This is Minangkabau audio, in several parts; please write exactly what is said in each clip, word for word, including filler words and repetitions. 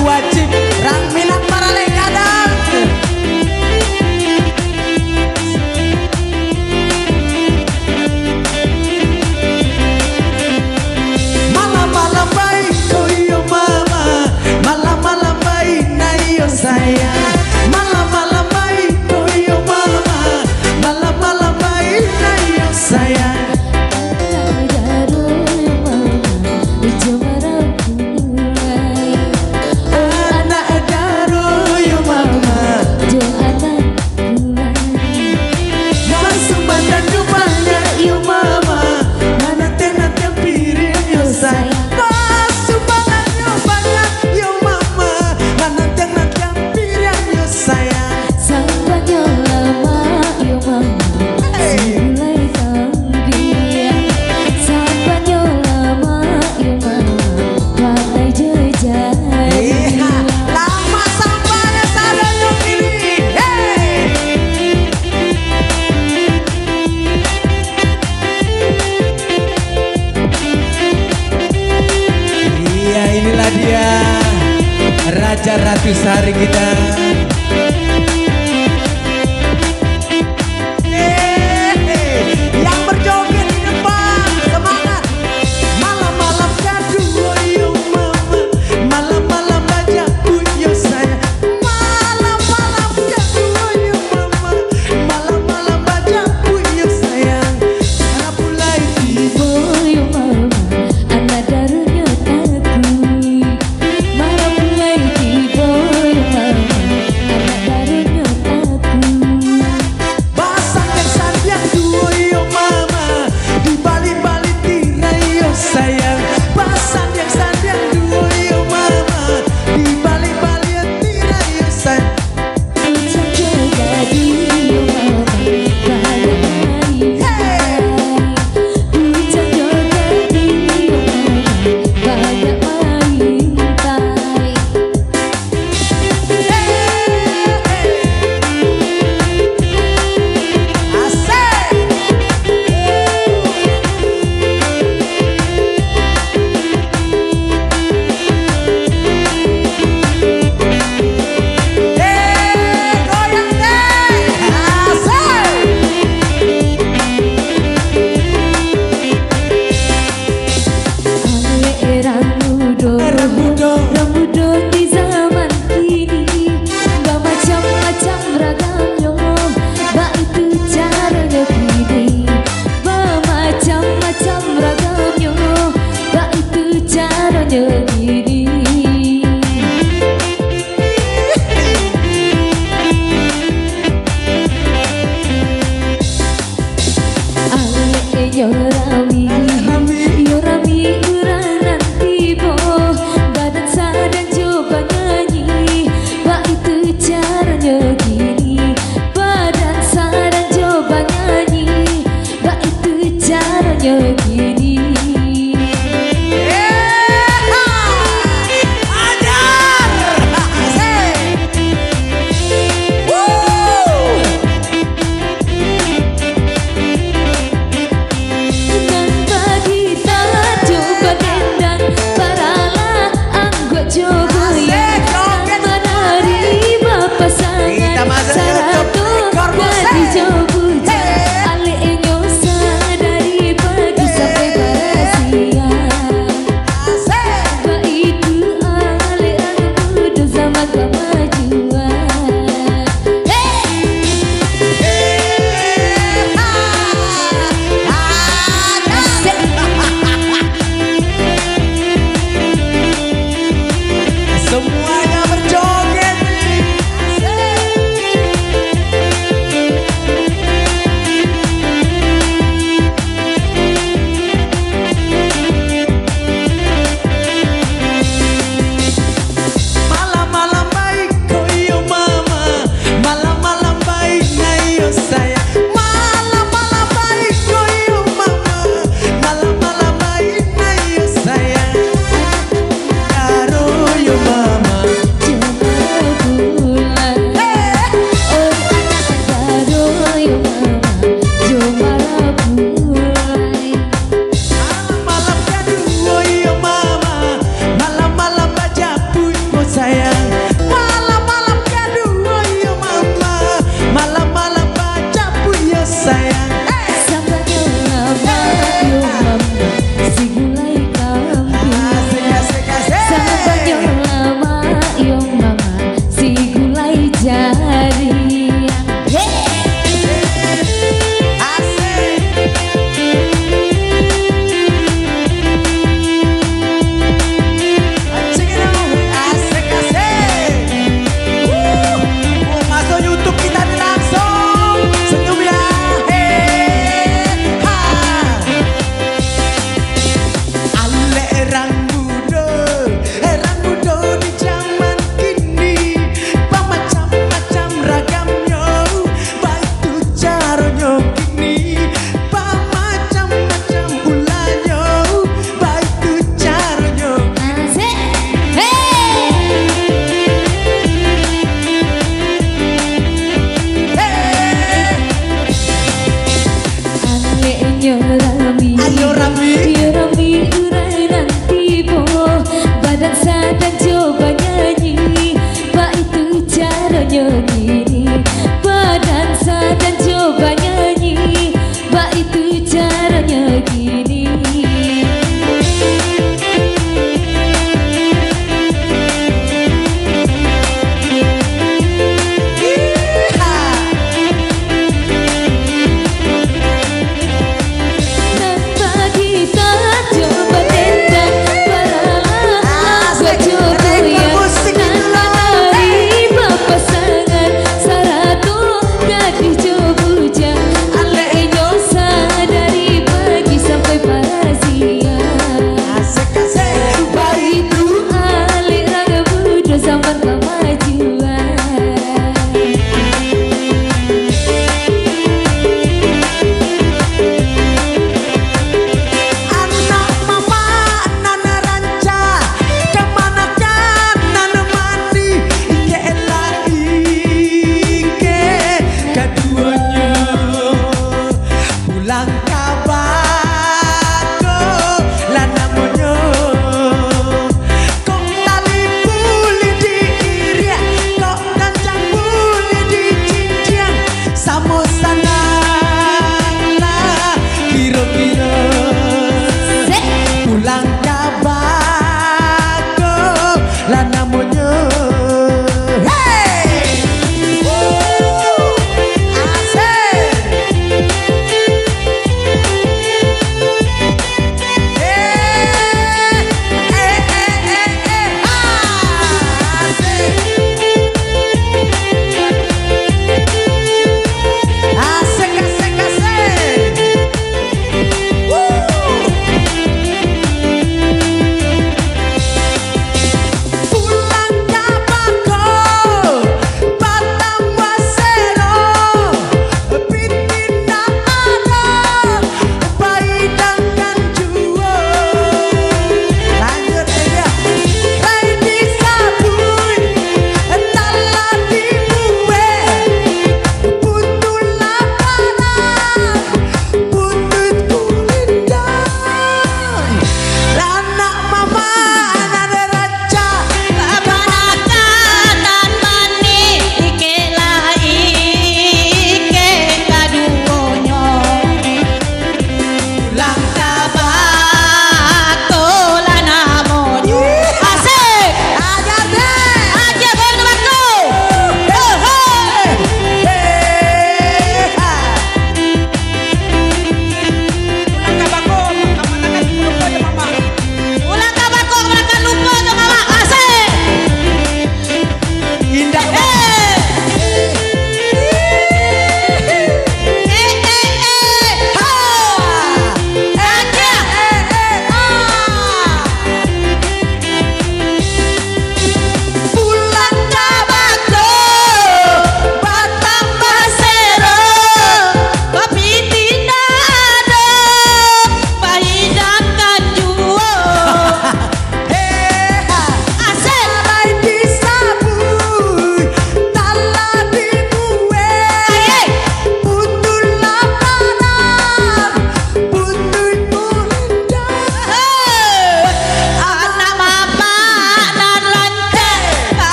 Wajib rang Minang Paralek gadang. Malam-malam baik ko iyo mama, malam-malam baik nah iyo sayang. Malam-malam baik ko iyo mama, malam-malam baik nah iyo sayang. Anak daro yo mama, jo anak bulan. Masuak badan yo banyak yo mama, manantiang-nantiang piriang yo sayang. Masuak badan yo banyak yo mama, manantiang-nantiang piriang yo sayang. Sampanyo lamak yo mama, hey, sabulai tambiang. Sampanyo lamak yo mama, patai jo jari. Iya, lamak sampanyo sadonyo kini. Hey! Iya, inilah dia Raja Ratu Sari kita. Yeay, yang berjoget di depan, semangat. Malam-malam gaduh, yo mama. Malam-malam bajaku, yo sayang. Malam-malam gaduh, yo mama. Malam-malam bajaku, yo sayang. Sarapulai tibo, yo mama. Anak darunyo takuik. Marapulai tibo, yo mama, anak darunyo takuik. Basandiang-sandiang duo yo mama, di balik-balik tirai yo sayang. Basandiang-sandiang duo yo mama, di balik-balik tirai yo sayang. Ujan jo jadi yo mama, banyak main tai. Ujan jo jadi yo mama, banyak main tai. Asik. Eh, goyang deh. Asik. Alek rang mudo, rang mudo, rang mudo di zaman kini, bamacam-macam ragamnyo, baitu caronyo kini. Bamacam-macam ragamnyo, baitu caronyo kini. Alek nyo rami, yo rami urang nan tibo, badan sadang jo banyanyi, baitu caronyo kini. Badan sadang jo banyanyi, baitu caronyo kini. Ajar! Asik! Woo! Nan bagita jo badendang, paralah angguak jo goyang. Asik, joget. Nan manarimo pasangan, kita masuk sarato ekor musik. Gadih jo bujang. Hey. Alek nyo sadari pagi sampai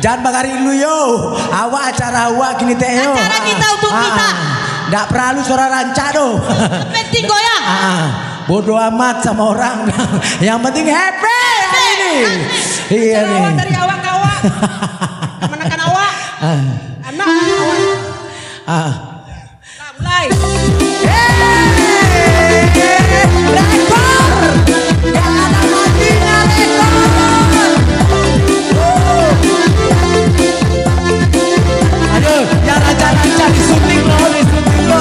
Jan bagarik dulu yo. Awak acara awak kini teh yo. Acara kita untuk kita. Ndak paralu suara rancak doh. Penting goyang. Ah, bodoh amat sama orang. Yang penting happy hari ini. Iya nih. Dari awak ke awak. Menekan awak. Ah. Anak awak. Ah. Nah, mulai. Yeay! Rekor! Gak ada matinya rekor! Ayo, yang rancak-rancak disunting lo, disunting lo.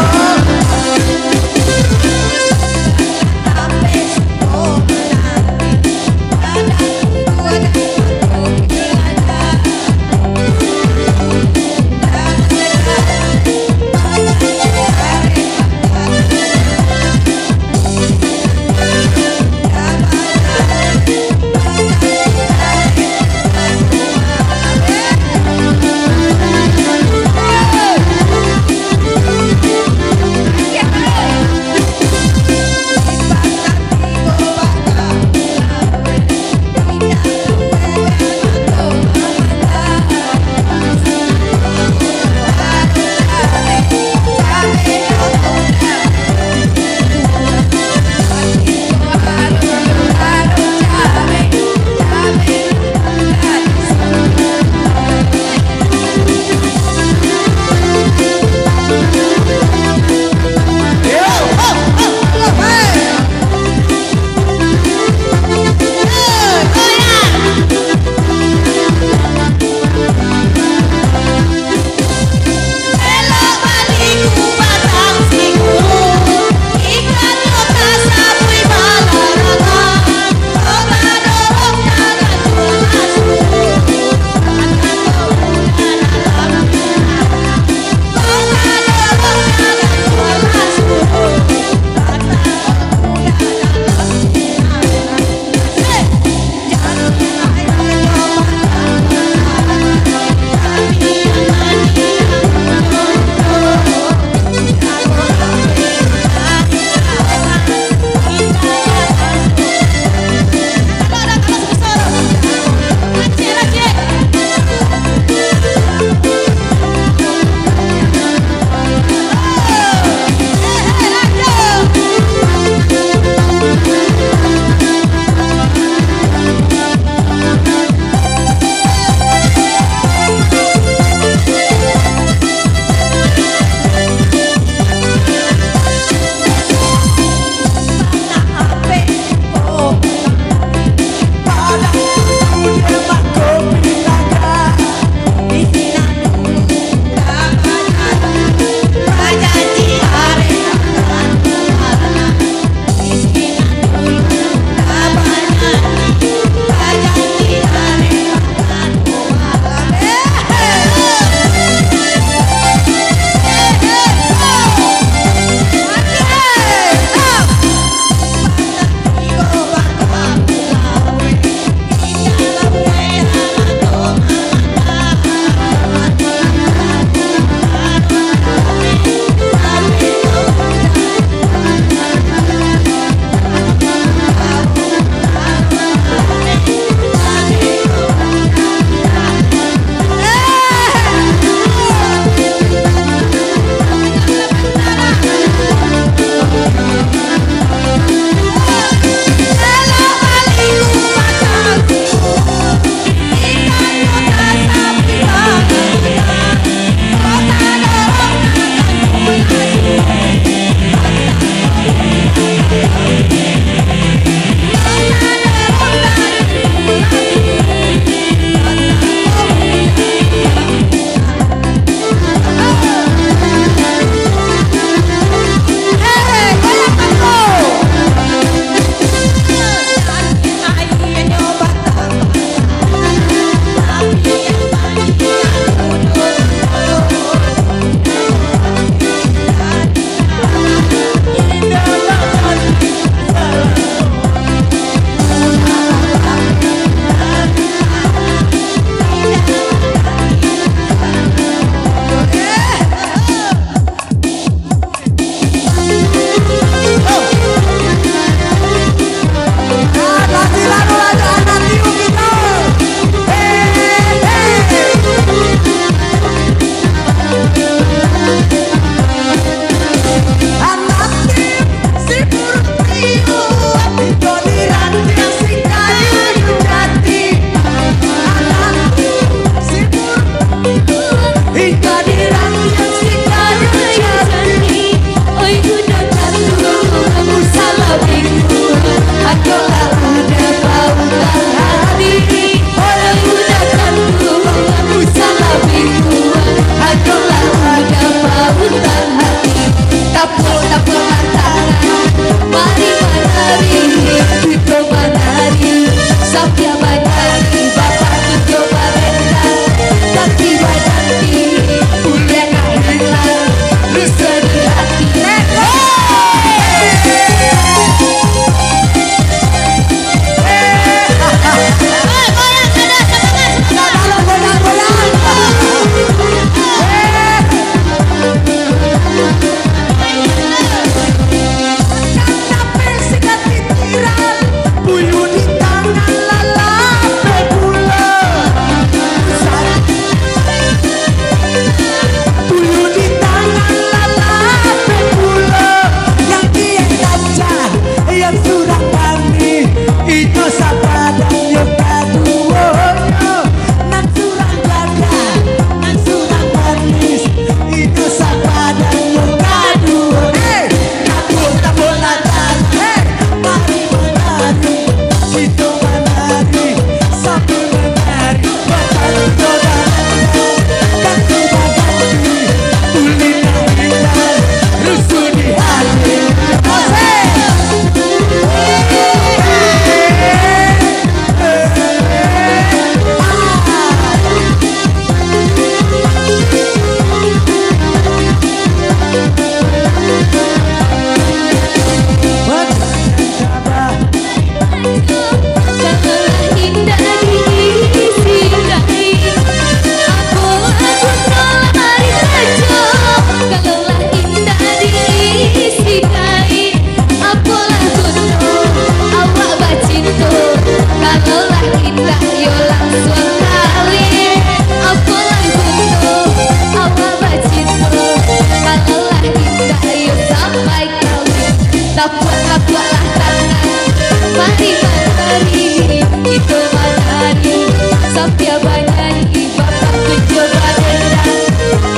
Tapuak-tapuaklah tangan, mari manari, kito manari, sambia banyanyi, bapak tunjuak badendang.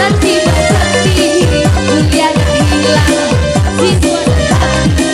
Nanti basakti, buliah nak hilang, sinuan hati.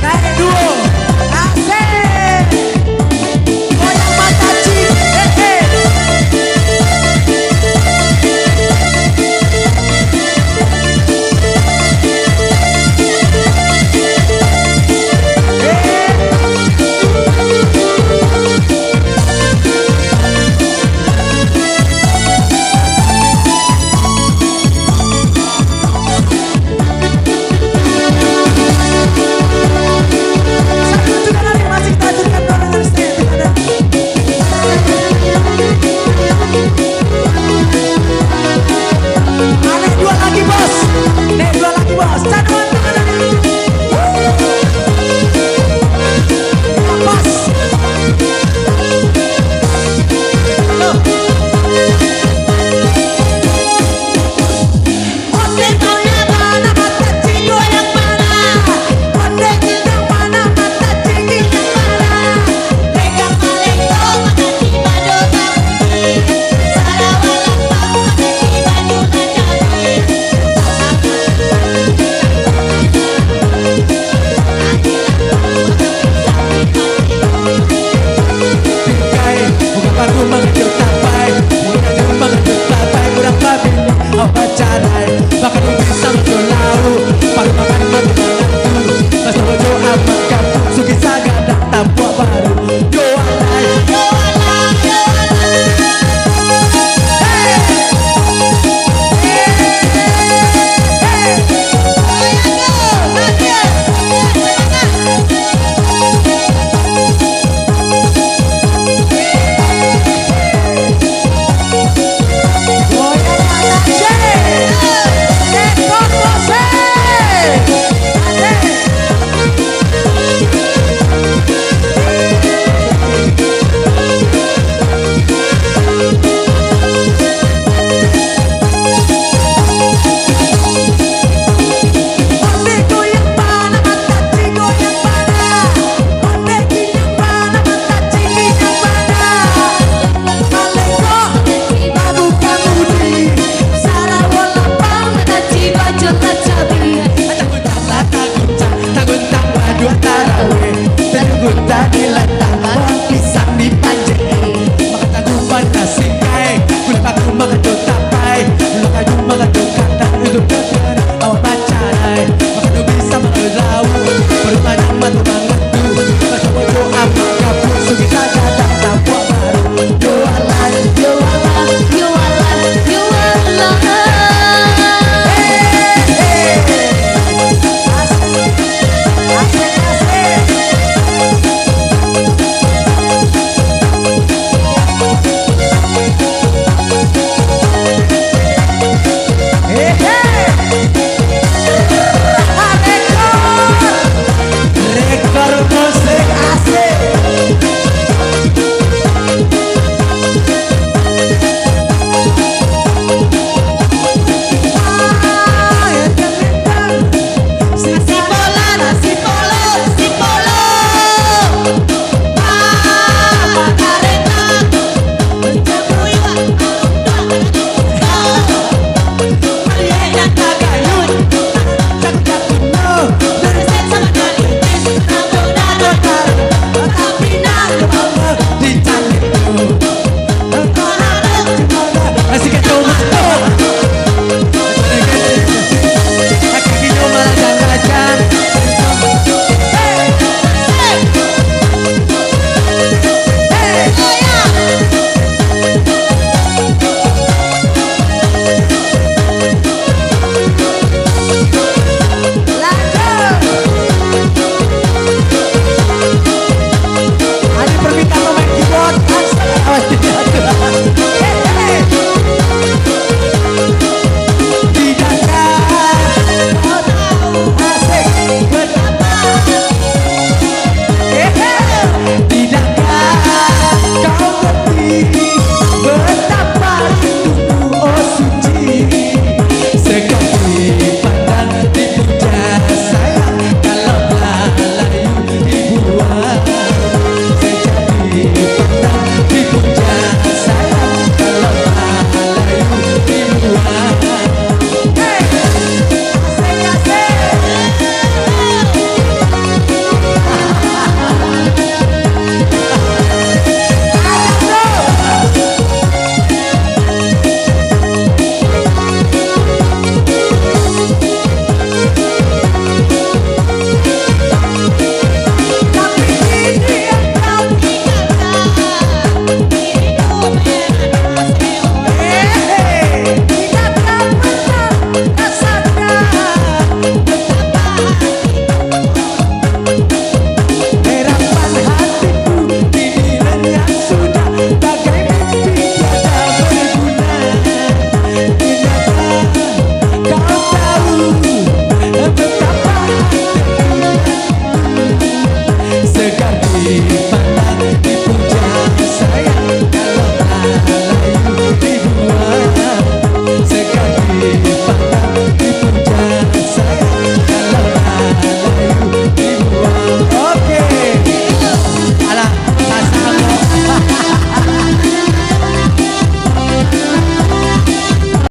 Naik duo, asik. Goyang mata cik, eh, eh. Naik dua lagi, Bos. Naik dua lagi, Bos. Satu, dua, tiga. Pas.